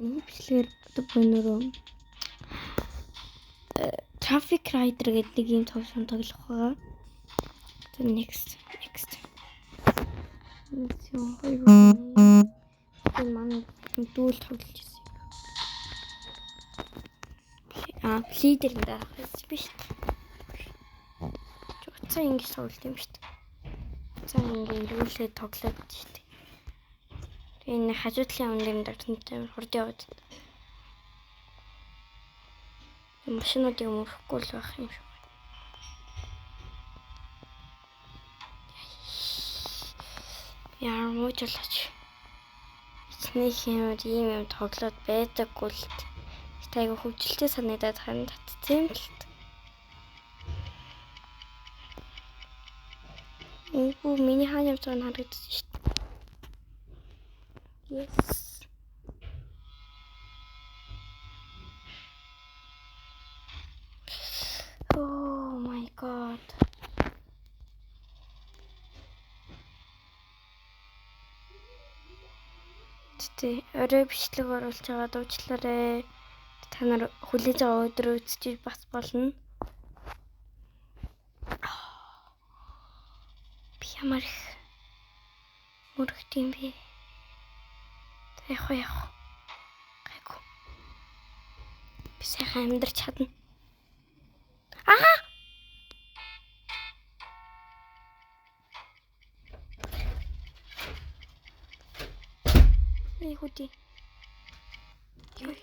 Энэ бичлэгээр одоо бөөнөрөө Traffic Rider гэдэг нэг юм тоглоом тоглох байгаа. За next next. Юу хоёр. Энэ манай дүүл тоглож ирсэн. А play дээр нь дарах байсан биш. Уцаа ингэж тоглолт юм шүү дээ. Уцаа ингэ эргүүлээд тоглоод шүү дээ. Тэгээ энэ хажуу талын юм дээр дарсан амар хурд яваад. Машинуудыг мөрөхгүй л байх юм шиг. Яар мууч болооч. Эцнийх юм ийм юм тоглоод байдаггүй л айгу хөвчлөлтэй санагдаад харин татсан юм л. Үгүй миний хаана явж байгааг нь харагдаж шүү дээ. Yes. Oh my god. Тэгтээ орой бичлэг оруулж байгаа дуучлаарэ. Та нар хүлээж байгаа өдрөө үзчих бас болно. Би ямар их мөрөгт юм бэ? Яг яг. Гайгүй. Би сайхан амьдрч чадна. Аа! Эй хөдий. Юу?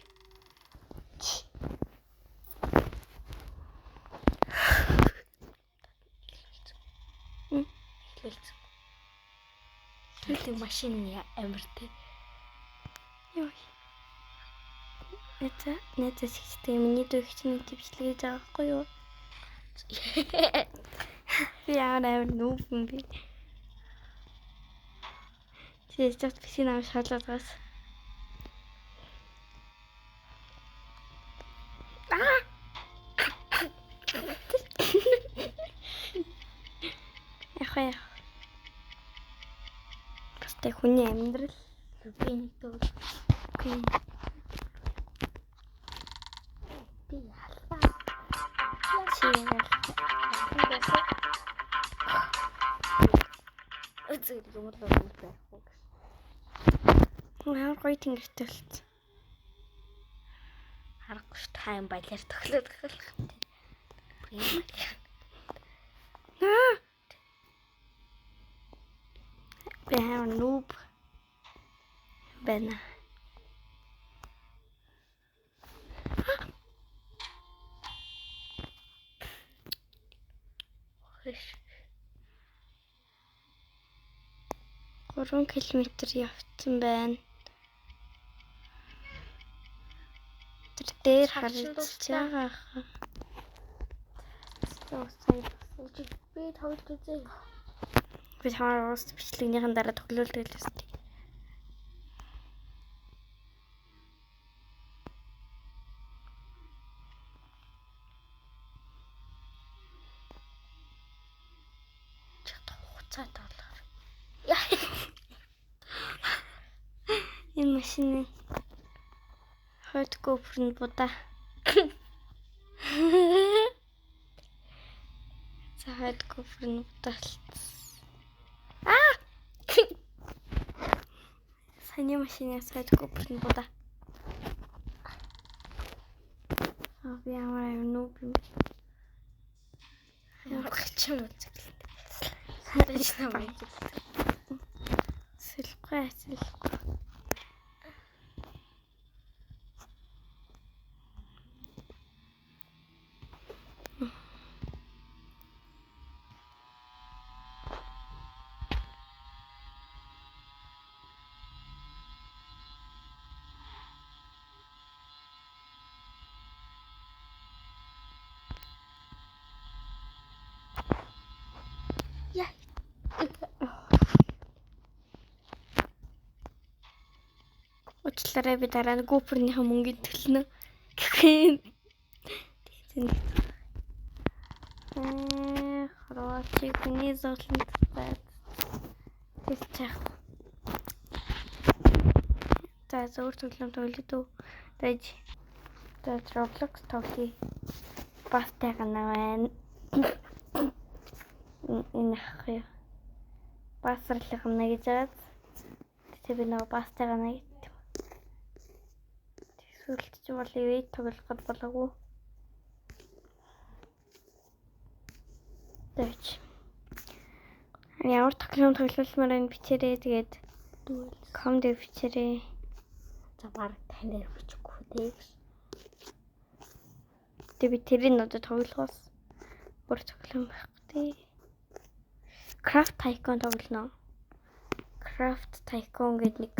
Эхлүүлсэн. Сүүлийн машин амар те. Юу? Нэта, нэта ихтэй миний дүү хичнээн бичлэг хийж байгаа байхгүй юу? Би ямар амар нүг юм бэ? Чи яж бисийн ам шалаад байгаас. Аа! Яг яг. Бас тэ хүний амьдрал Би нэг дүү. үгүй. Би яллаа. Чи яа. Үзэг юм л байхгүй гэж. Ямар гоё тэнгэртэй болцсон. Харахгүй ш тайм баялаар тоглоод байгаа юм. Аа! Би амар нүб байна. Хөш. 3 км явцсан байна. Тэр дээр харагдаж байгаа хаа. Би тоглож үзье. Би чамаар уус бичлэгнийхэн дараа тоглоулдаг л байсан. Чад хуцаа тоглохоор. Энэ машины хойд GoPro-нд будаа. За хойд GoPro-нд будаалцсан. Аа! Саяны машины хойд GoPro-нд будаа. Аа би ямар амар нүг юм. Ямар гачин үзэглээ. Санаж намайг. Сэлгүй сэлгүй. Яа. Уучлаарай би дараа нь GoPro-ныхаа мөнгийг төлнө. Гэхээ. Тийм. Ээ, хорвоочиг хүний зовлон тусаад. Тэр чах. За зөвөр тоглоом тоглоё дөө. Дэж. За Roblox тоглоё. Бас тайгана байна. Энэ ах юу? Басарлах нь гэж байгаа. Тэгээ би нөгөө бас тайгана гэдэг. Сүлд чи бол ивэд тоглох гээд болоогүй. Дэж. Ямар тоглоом тоглолмоор энэ бичээрэй. Тэгээд ком дээр бичээрэй. За баг тань дээр бичихгүй дээ. Тэгээ би тэрийг одоо тоглохоос бүр тоглоом байхгүй дээ. Craft Tycoon тоглоно. Craft Tycoon гэдэг нэг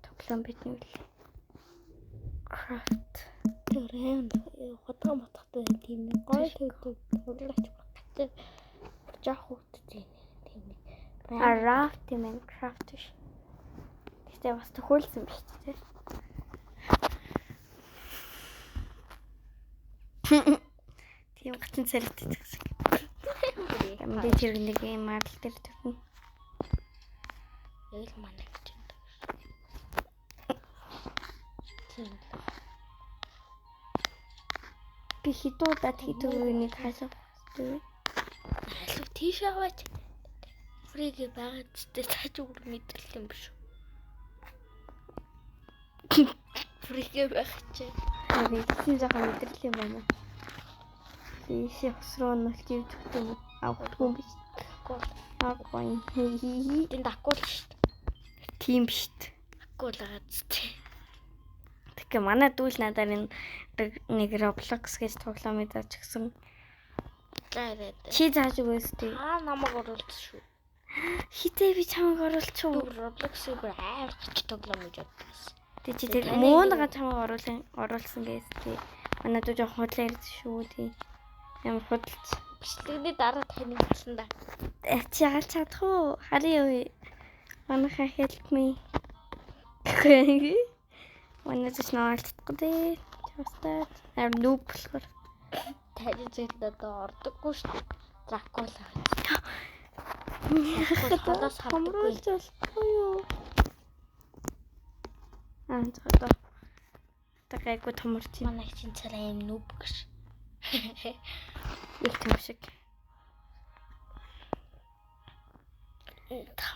тоглоом бид нэг л. Craft Тэр аим худгаа мотхтой тийм нэг гоё тоглооч гацаа жоох хүүхдтэй тийм нэг. А Raft юм байна. Craft биш. Гэтэ бас төхөөлсөн биш тий. Тийм гацсан царайтай гэсэн. Мэдээж хэрэг нэг юм арал дээр төрнө. Яг л манай гэж юм. Тийм. Би хэдэн удаа хэдэн нэг хаалга үү? Алив тийш аваач. Фригээ байгаа ч цааш үр мэдрэл юм биш үү? Фригээ байх чи. Харин жоохон мэдрэл юм байна. Тийш хос руу нөлж ивдэх юм уу? Авахгүй юм биш. Авахгүй. Тэнд акул шүү дээ. Тийм биш. Акул байгаа ч тий. Тэгэхээр манай дүүл надаар энэ нэг Roblox гэж тоглоом зааж гисэн. Чи зааж өгөөс тий. Аа намайг оруулсан шүү. Хитээ би чамайг оруулчих уу? Би Roblox-ыг бүр амар гач тоглоом гэж бодсон. Тэг чи тэр муунгаа чамайг оруулсан гэсэн тий. Манай дүү жоохон худлаа ярьсан шүү тий. Ямар худалч. Бичлэгний дараа таныг хэлсэн да. Чи алж чадах уу? Харъя юу. Манайхаа help me. Манай зүс нөө алдахгүй дээ. Чавстаа. Амар нүб болохоор. Таны зүйлд одоо ордоггүй шүү дээ. Дракула. Холоос хардаггүй. Томруулж юу? Аа одоо. Тагайгүй томорч. Манай чинь царай юм нүб гэж. Их том шиг.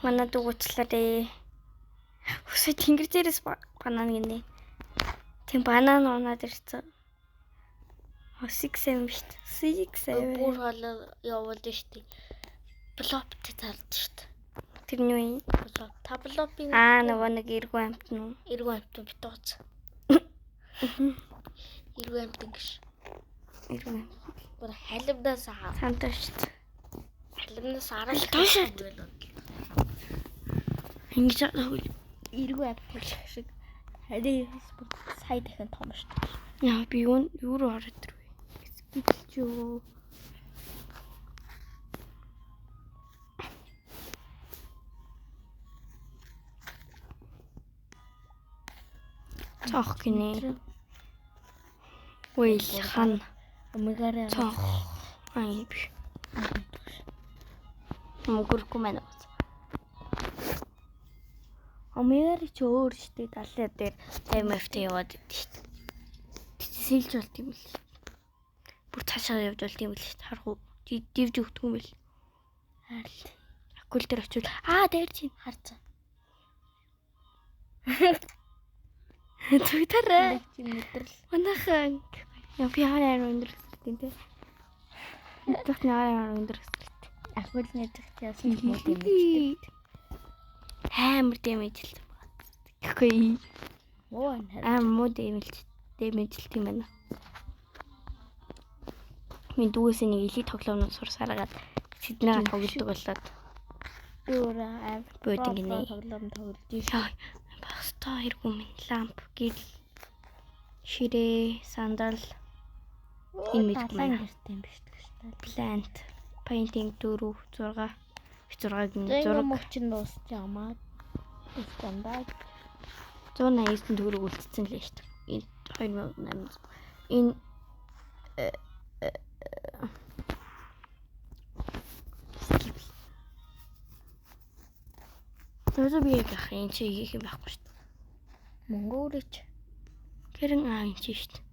Манай дүү гучлаарэ. Өсөө тэнгэр дээрээс банан гинэ. Тийм банан унаад ирсэн. 6 7 биш. 6 7. Бүр хоолоо явуулж штий. Блоптэй зарж штий. Тэр нь юу юм? Блоп. Та блопын Аа нөгөө нэг эргүү амт нь уу? Эргүү амт битууц. Эргүү амт гэж. Эргүү амт. Бүр халимнаас Сантай штий. Халимнаас арал доош. Ингэж эргүү амт шиг. Харин бүр сая дахин том штий. Яа би юу руу ороод ирвэ? Скиплж юу? Цоох гинэ. Үйл хан. Омегараа. Цоох. Ай биш. Мөгөрөхгүй маань. Омегар ч өөр штэ далай дээр 50 яваад идэв штэ. Сэлж болт юм л. Бүр цаашаа явж болт юм л штэ. Харах уу? Дивж өгдөг юм бэл. Харал. Акул дээр очивол аа дээр чинь Харцаа. Зүгтэрэ. Чи мэдрэл. Манайхан. Яа би хараа амар өндөр өсөлт тийм. Тэгэх нь амар өндөр өсөлт. Акул нэдэх яасан ч муу юм дээ. Амар дэмэжилсэн байна. Гэхгүй. Муу юм. Амар муу дэмэжилт юм байна. Минь дүүгээсээ нэг элит тоглоомнууд сурсараад тэднийгээ тоглодог болоод. Би өөрөө амар Бөөд гинэ. Тоглоом тоглож. Баста хэргүй минь ламп гэрэл ширээ сандал энэ мэдгүй байна. Гэртэй юм биш гэж та. Plant painting 4 6 6 гин 6 зураг мөч нь дуусч амаа. Дууссан да. 189 төгрөг үлдсэн лээ шүү дээ. Энэ 2800 энэ skip. Тэр би яг ах энэ чи хийх юм байхгүй шүү дээ. Мөнгө өрөөч. Гэрэн аа энэ чи шүү дээ.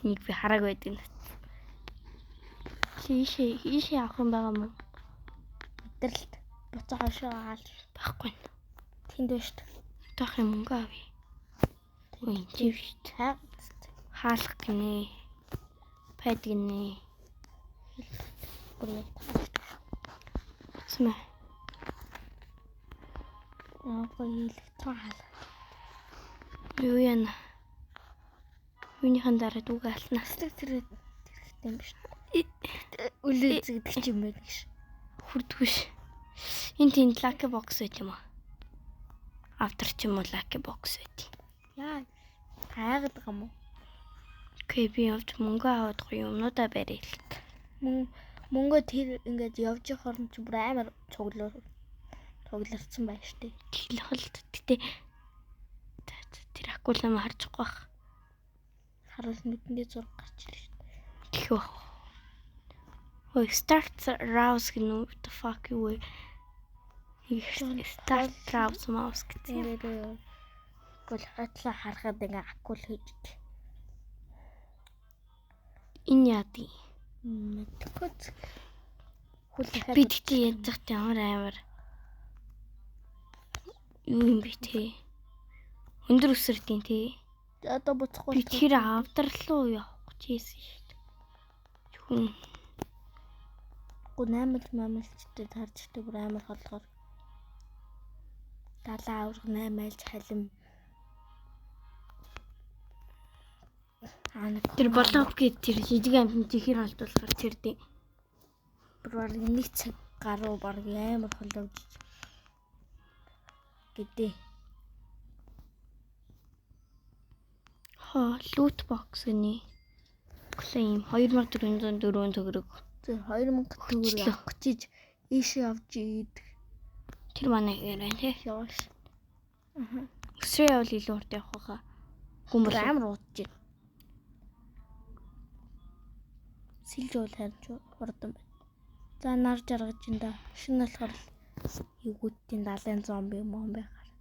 Нэг би харааг байдаг нь. Ийшээ ийшээ авах юм байгаа мó? Мэдрэлт. Буцаа хошоо хаалж байхгүй. Тэнд байна шүү дээ. Одоохын мөнгө авъя. Үгүй энэ чи шүү дээ. Хаалх гинэ. Пайд гинэ. Бүр яг таарч. Цэмэ. Аа, электрон хаал. Юу яана? Юуныхан дараа дүүгээ алтна. Тэслэг тэр хэрэгтэй юм биш. Үлээ зэгдэг ч юм байна гэж. Хүрдгүй ш. Энэ тэнд lucky box байт юм аа. Автор ч юм уу lucky box байт. Яа. Тайгаад байгаа юм уу? Окей, би явж мөнгө аваад гоё юмнуудаа барья л. Мөнгө тэр ингээд явж явах хорон чи бүр амар цугларсан байж тээ. Тэглэх л гэтээ тэр акул юм харж байгаа бах. Харуул нүдэндээ зураг гарч ирж шүү дээ. Тэгэх байх. Ой, start rouse гэнэ what the fuck юу вэ? Start rouse mouse гэсэн. Ингээд гол хотлоо харахад ингээ акул хийж. Энэ яадаг? Мэдгүй. Хүлээхэд би тэгтээ ядж захт ямар амар юу юм бэ те? Өндөр өсөрдийн те. Одоо буцахгүй. Би тэр авдар руу явах гэж хэлсэн шүү дээ. Хүн Гү 8 мамлчтай таржтай бүр амар холгоор. Далайн авраг 8 айлж халим. Аа нэг тэр болов гээд тэр жижиг амтны чихэр холдуулахар тэрдээ. Бүр бараг 1 цаг гаруй бараг амар холовж гэдэг. Хоо, loot box гэнэ. Claim 2404 төгрөг. Тэр 2000 төгрөг авах гэж ийшээ явж идэх. Тэр манай гэр байна тий. Явааш. Аа. Өсрөө явал илүү урт явах байхаа. Хүн бол амар удаж байна. Сэлж уул харин ч хурдан байна. За нар жаргаж ин да. Шинэ болохоор эвгүүдийн далайн зомби момби гарна.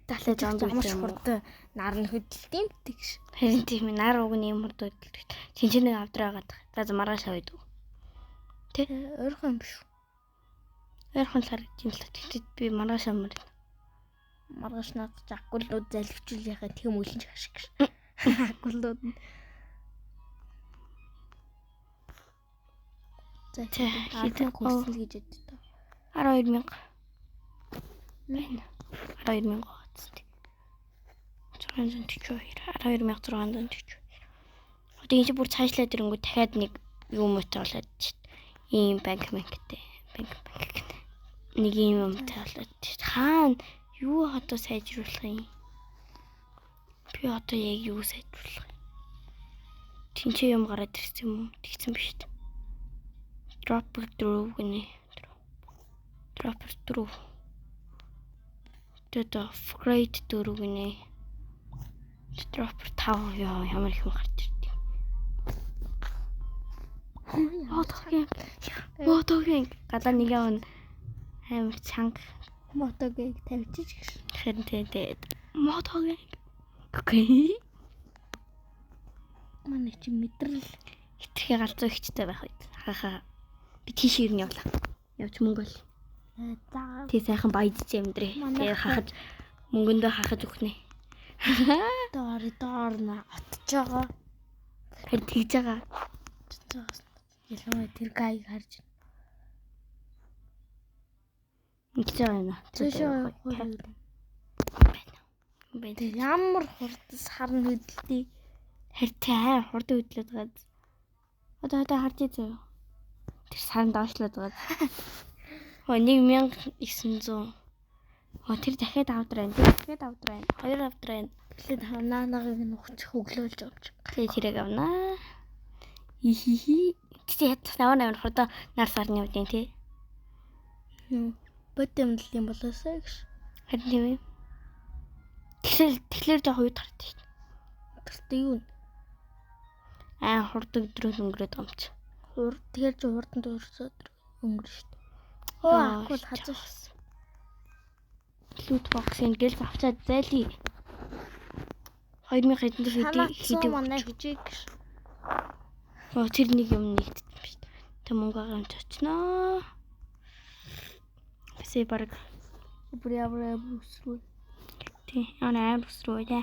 Далайн зомби ямар ч хурдан нар нь хөдөлт юм тэгш. Харин тийм ээ, нар уг нь юм хурд хөдөлдөг. Тинчээ нэг авдраа гадах. За за маргааш авъя дүү. Тэ? Ойрхон юм биш. Ойрхон л харагдаж юм л та. Тэгтээ би маргааш амар. Маргааш надад акулууд залхивчул яхаа тэм үлэн ч хашиг. Акулууд нь. За хэдэн хүрсэн л гэж боддоо. 12000 байна. 12000 гоцсон. 642 12642. Одоо энэ чи бүр цаашлаад ирэнгүү дахиад нэг юм уутай болоод шít. Ийм банк банктэй. Банк банк гэнэ. Нэг ийм юмтай болоод шít. Хаана юу одоо сайжруулах юм? Би одоо яг юу сайжруулах юм? Тинчээ юм гараад ирсэн юм уу? Тэгсэн биш үү? Dropper 4 гэнэ. Dropper 4. Тэгээд upgrade 4 гэнэ. Dropper 5 ёо ямар их юм гарч ирд юм. Мотогийн. Мотогийн гадаа нэг явна амар чанга мотогийг тавьчих гэж. Харин тий. Мотогийн. Окей. Манай чи мэдрэл хитрхи галзуу ихчтэй байх үед. Хаха. Би тийш ирнэ явлаа. Явж мөнгө ол. За. Тий сайхан баяжж амьдрээ. Тэгээ хахаж мөнгөндөө хахаж өгнө. Доор доор на отж байгаа. Харин тэгж байгаа. Ялангуяа тэр гайг харж байна. Ингэж байгаа юм аа. Цөшөө байна. Байна. Тэр ямар хурдан сарн хөдөлтий. Харин тий амар хурдан хөдлөд байгаа. Одоо харж заяа. Тэр сарн доошлоод байгаа. Хөө 1900. Хөө тэр дахиад авдар байна. Тэр дахиад авдар байна. Хоёр авдар байна. Тэгэхээр наанагийг нь ухчих өглөөлж авч. Тэгээ тэрэг авнаа. Ихихи. Тэгтээ ядч амар хурдан нар сарны явдیں۔ Тий. Бод юмдл юм болоосаа гэж. Харин тийм ээ. Тэгэхээр жоох үед гардаг шүү дээ. Тэртээ юу? Аа хурдан өдрөөс өнгөрөөд байгаа юм чи. Тэгэхээр чи хурдан дөрсөд өнгөрнө шүү дээ. Оо акул хазаа. Loot box-ын гэл авчаад зайлъя. 2000 хэдэн хэдий манай хижиг. Оо тэр нэг юм нэгдсэн юм шүү дээ. Тэг мөнгө авч очноо. Тэсээ баг бүр ямар амар өсрөө. Тий, амар өсрөө яа.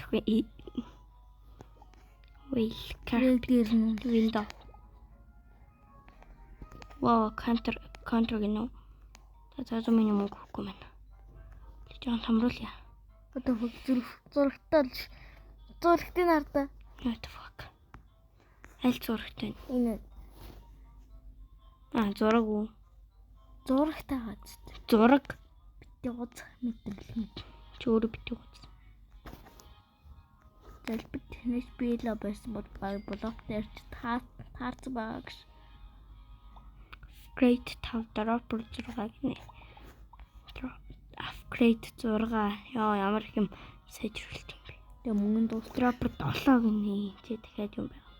Тэгэхгүй Wait, дээр нь window. Wow, counter гэнэ үү? За миний мөнгө өгөхгүй байна. Жохон томруулъя. Одоо зурагтай л зурагтыг хардаа. What the fuck? Аль зурагтай? Энэ. Аа, зураг уу? Зурагтай гац. Зураг. Бити уцах мэдрэл. Чи өөрөө бити уц. Залбир тэнэс биелээ байсан бол баг блок дээр ч таарсан байгаа гэж. Upgrade 5 dropper 6 гинэ. Upgrade 6. Яа ямар их юм сайжруулт юм бэ? Тэгээ мөнгөн дуус. Dropper 7 гинэ. Чи дахиад юм байна.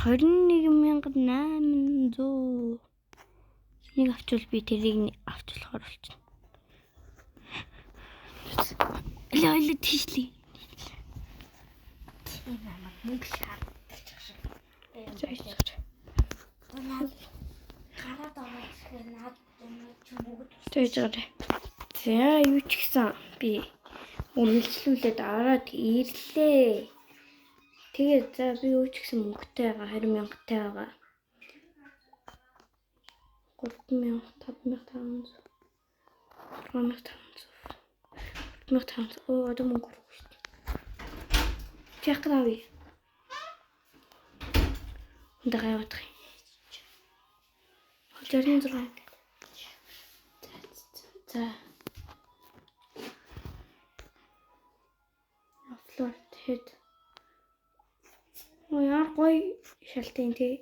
21800. Нэг авчвал би тэрийг авч болохоор болчихно. Элэ тийшлээ. Тийм амар мөнгө шаарддаг шиг. Гараад ороод ирэхээр наад чи бүгд тэгж байгаа. За юу ч гэсэн би үргэлжлүүлээд ороод ирлээ. Тэгээд за би юу ч гэсэн мөнгөтэй байгаа 20 мянгатай байгаа. 3000, 5500, 6500, 3500. Оо одоо мөнгө өрөхгүй шүү дээ. Чи яах гэдэг вэ? Өндөр гайваад юм. 66. За. Upload хэд. Оо яар гоё шалтын тий.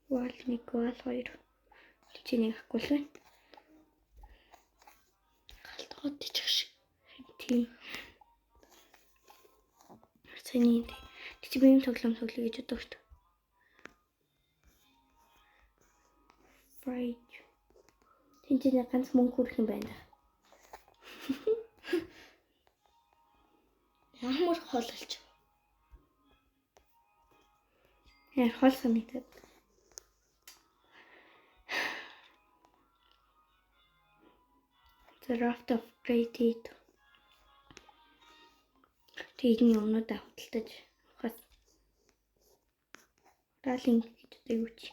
Вал 1, вал 2. Чи нэг ахгүй л байна. Галтгоод ичих шиг. Тийм. Саний тий. Чи би юм тоглоом тоглоё гэж боддог шүү дээ. Right. Тэнд чинь ганц мөнгө хүрэх юм байна. Ямар хоололч. Яар хол санагдаад. The raft of great. Тэгний өмнөд худалдаж авахаас раллинг гэж одоо юу чи?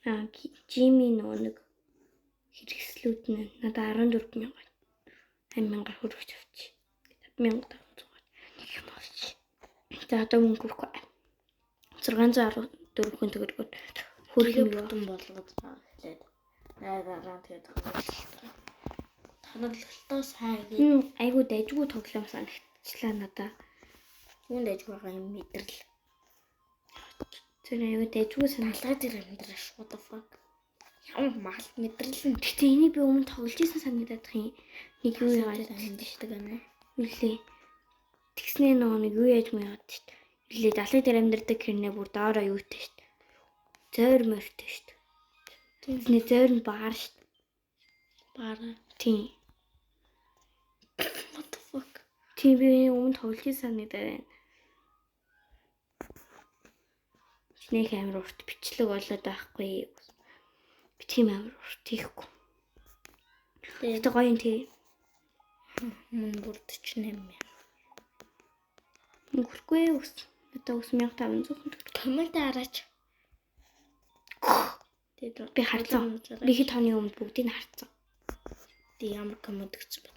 Аа, Жими нөгөө нэг хэрэгслүүд нь надад 14,000 8,000-аар хөргөж авчих. 5,500 нэг юм авчих. За одоо мөнгө өрөхгүй. 614 төгрөгөөр хөрөх юм бүтэн болгоод эхлээд найзаараа тэгээд сонирхолтой сайн гээд айгуу дайжгүй тоглоом санагдчихлаа надаа. Юунд дайжгүй байгаа юм мэдрэл. Тэр айгуу дайжгүй санагдаад дээр амьдрал what the fuck. Ямар мал мэдрэл нь. Гэтэ энийг би өмнө тоглож исэн санагдаад юм. Нэг юу яагаад амьддаг юм. Үлээ. Тэгснээ нөгөө нэг юу яаж маяад шүү дээ. Үлээ далай дээр амьдардаг хэрнээ бүр доороо юутай шүү дээ. Зойр морьтой шүү дээ. Тэгснээ зойр нь баар шүү дээ. Баар. Тийм. What the fuck. Тийм би өмнө тоглож исэн санагдаад байна. Чинийх амар урт бичлэг болоод байхгүй. Би тийм амар урт хийхгүй. Тэгтээ гоё юм тий. Мөн бүр 48,000. Мөнгө хүрхгүй ус. Одоо ус 1500 төгрөг. Коммент хараач. Тэгээд би харсан. Би хэд тооны өмнө бүгдийг нь харсан. Тэг ямар коммент өгсөн бэ?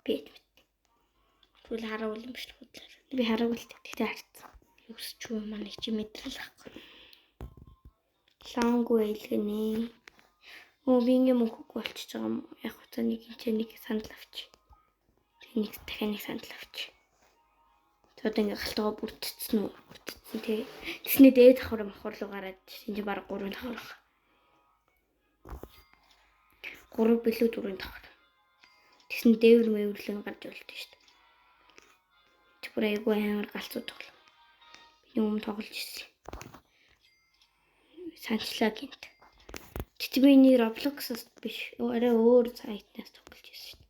Би мэд. Тэгвэл хараагүй юм биш худлаар. Би хараагүй л тэгтээ харсан. Юус ч юм манай чи мэдрэл ахгүй. Лонгу байлгэнэ. Өө би ингээ мөнгөгүй болчихж байгаа юм. Яг хуцаа нэг энэ нэг сандал авч. Тэг нэг дахиад нэг сандал авч. Одоо ингээ галтгаа бүрдсэн үү? Бүрдсэн тий. Тэсний дээд давхар махар руу гараад энэ чинь бараг 3 давхар баг. 3 билүү 4 давхар. Тэсний дээвэр мэвэрлэн гарч болд нь шүү дээ. Чи бүр айгүй амар галзуу тоглоо. Би өмнө тоглож ирсэн. Санчлаа гинт. Тэгтээ би энийг Roblox-ос биш, арай өөр сайтнаас тоглож байсан шүү дээ.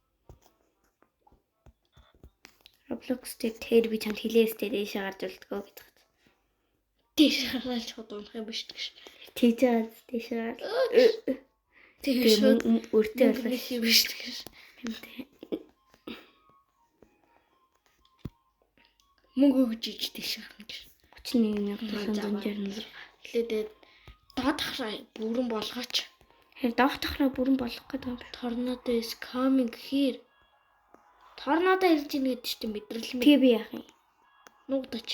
Roblox дээр тэр би чамд хэлээстэй дээшээ гарч болдгоо гэж байна. Дээш гараад шууд унах юм биш гэж. Тэгж байгаа дээшээ гараад. Тэгээ шууд өртөө болоо юм биш гэж. Мөнгө өгч иж дээш гарна гэж. 31766. Хэлээд доод тахраа бүрэн болгооч. Харин доод тахраа бүрэн болгох гэдэг юм байна. Tornado is coming here. Торнадо ирж ийн гэдэг чинь мэдрэл мэд. Тэгээ би яах юм? Нуугдаж.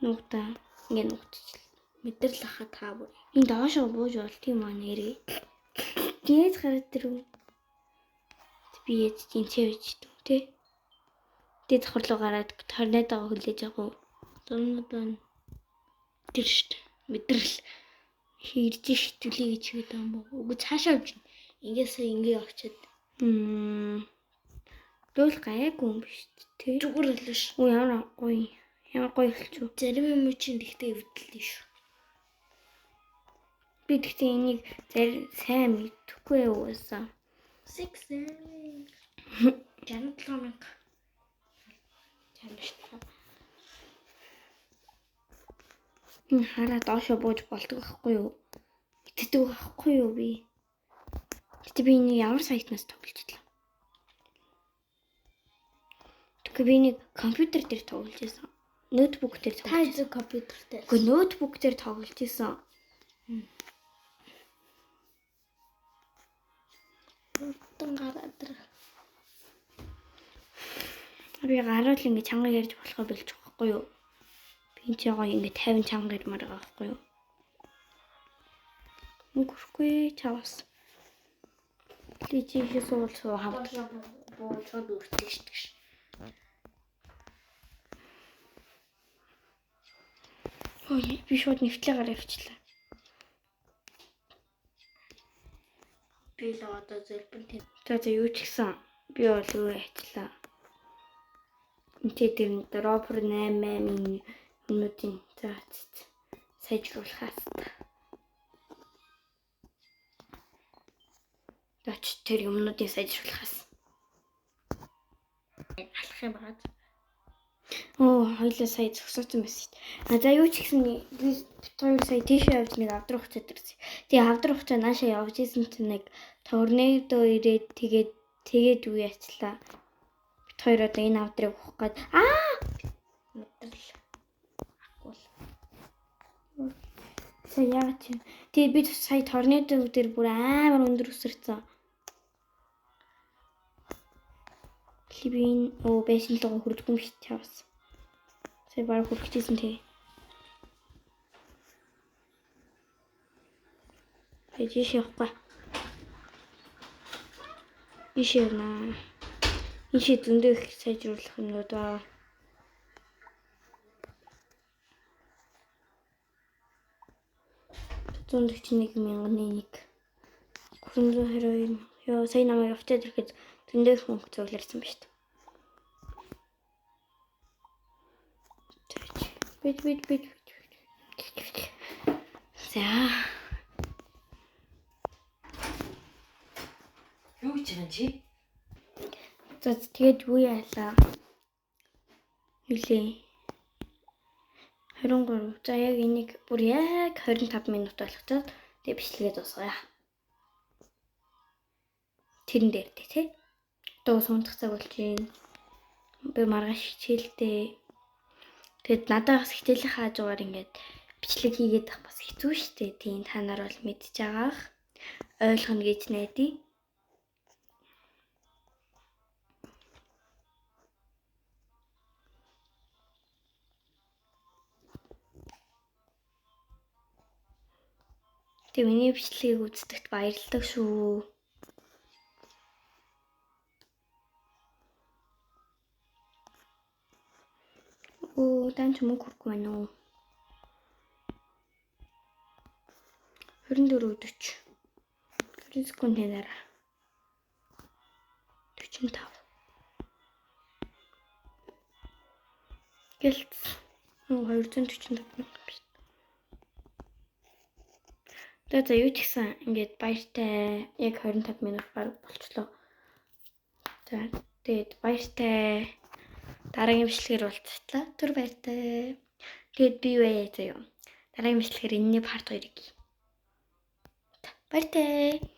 Нуугдаа. Ингээ нуугдчихлаа. Мэдрэл аха та бүр. Энэ доошоо бууж болт юм аа нэрээ. Яаж гараад ирв? Би яаж тэнцээ байж дүү те. Тэгээ давхар руу гараад торнадогоо хүлээж авах уу? Торнадо тэр штт. Мэдрэл хэрж штт түлээ гэж хэлээд байгаа юм уу? Үгүй цаашаа явж. Ингээсээ ингээ явчиад. Дүүл гайгүй юм биш тий. Зүгээр л ш. Үу ямар гоё. Ямар гоё болчих. Зарим юм чинь тэгтээ эвдэлтэй шүү. Би тэгтээ энийг зарим сайн мэдэхгүй уусаа. 6 7 67 мянга. Тийм биш та. Энэ хараа доошо бууж болдог байхгүй юу? Итгэдэг байхгүй юу би? Гэтэ би энийг ямар сайтнаас тоглож идлээ? Тэгэхгүй би энийг компьютер дээр тоглож исэн. Ноутбук дээр тоглож. Та эзэн компьютер дээр. Үгүй ноутбук дээр тоглож исэн. Урдан гараад ир. Би гараал ингэ чанга ярьж болохоо болж байгаа байхгүй юу? Би энэ гоё ингэ 50 чанга ярмаар байгаа байхгүй юу? Мөнгө өрөхгүй чаваас. Лижихээс уул суу хавд. Бууж өртөж штэ. Ой, би шууд нэвтлээ гараа явчлаа. Би л одоо зэлбэн тийм. За за юу ч гэсэн би бол юу яачлаа. Энтэй тэр дропер 8 8-ийн юмнуудын за сайжруулах хэвээр. Тач тэр юмнуудын сайжруулахаас. Алах юм байна. Оо, хоёлаа сая зогсоосон байсан шүү дээ. А за юу ч гэсэн би бит хоёр сая тийшээ явж нэг авдрах хуцаад ирсэн. Тэгээ авдрах хуцаа наашаа явж исэн чинь нэг торнадо ирээд тэгээд юу яачлаа. Бит хоёр одоо энэ авдрыг ухах гээд аа мэдрэл акул. Сая яагаад чи. Тэгээ би сая торнадо дээр бүр амар өндөр өсөрцөн. Би энэ оо байсан л байгаа хүрдэггүй юм шиг чавс. Сая бараг хүрчихсэн тий. Тэгээ жишээ явахгүй. Жишээ наа. Энэ ши зөндөө их сайжруулах юмнууд аа. 141,001 322. Йоо, сая намайг явчаад ирэхэд зөндөө их мөнгө цугларсан ба шүү дээ. Бит бит бит бит. За. Юу гэж байгаа чи? За тэгээд юу яалаа? Нүлээ. 23. За яг энийг бүр яг 25 минут болгочоод тэгээд бичлэгээ дуусгая. Тэрэн дээр тий. Одоо сунтах цаг болж байна. Би маргааш хичээлтэй. Тэгэд надад бас хичээлийн хаажуугаар ингээд бичлэг хийгээд байх бас хэцүү шттэ. Тийм та нар бол мэдж байгаах. Ойлгоно гэж найдаа. Тэг миний бичлэгийг үздэгт баярлалаа шүү. Оо, дан ч мөнгө хүрхгүй байна уу? 24 40. 20 секундын дараа. 45. Гэлц. 245 мянга биш. За, юу ч гэсэн ингээд баяртай, яг 25 минут баг болчлоо. За, тэгээд баяртай. Дараагийн бичлэгээр уулзтлаа. Түр баяртай. Тэгээд би юу яа заяа. Дараагийн бичлэгээр энэний part 2-ыг. Баяртай.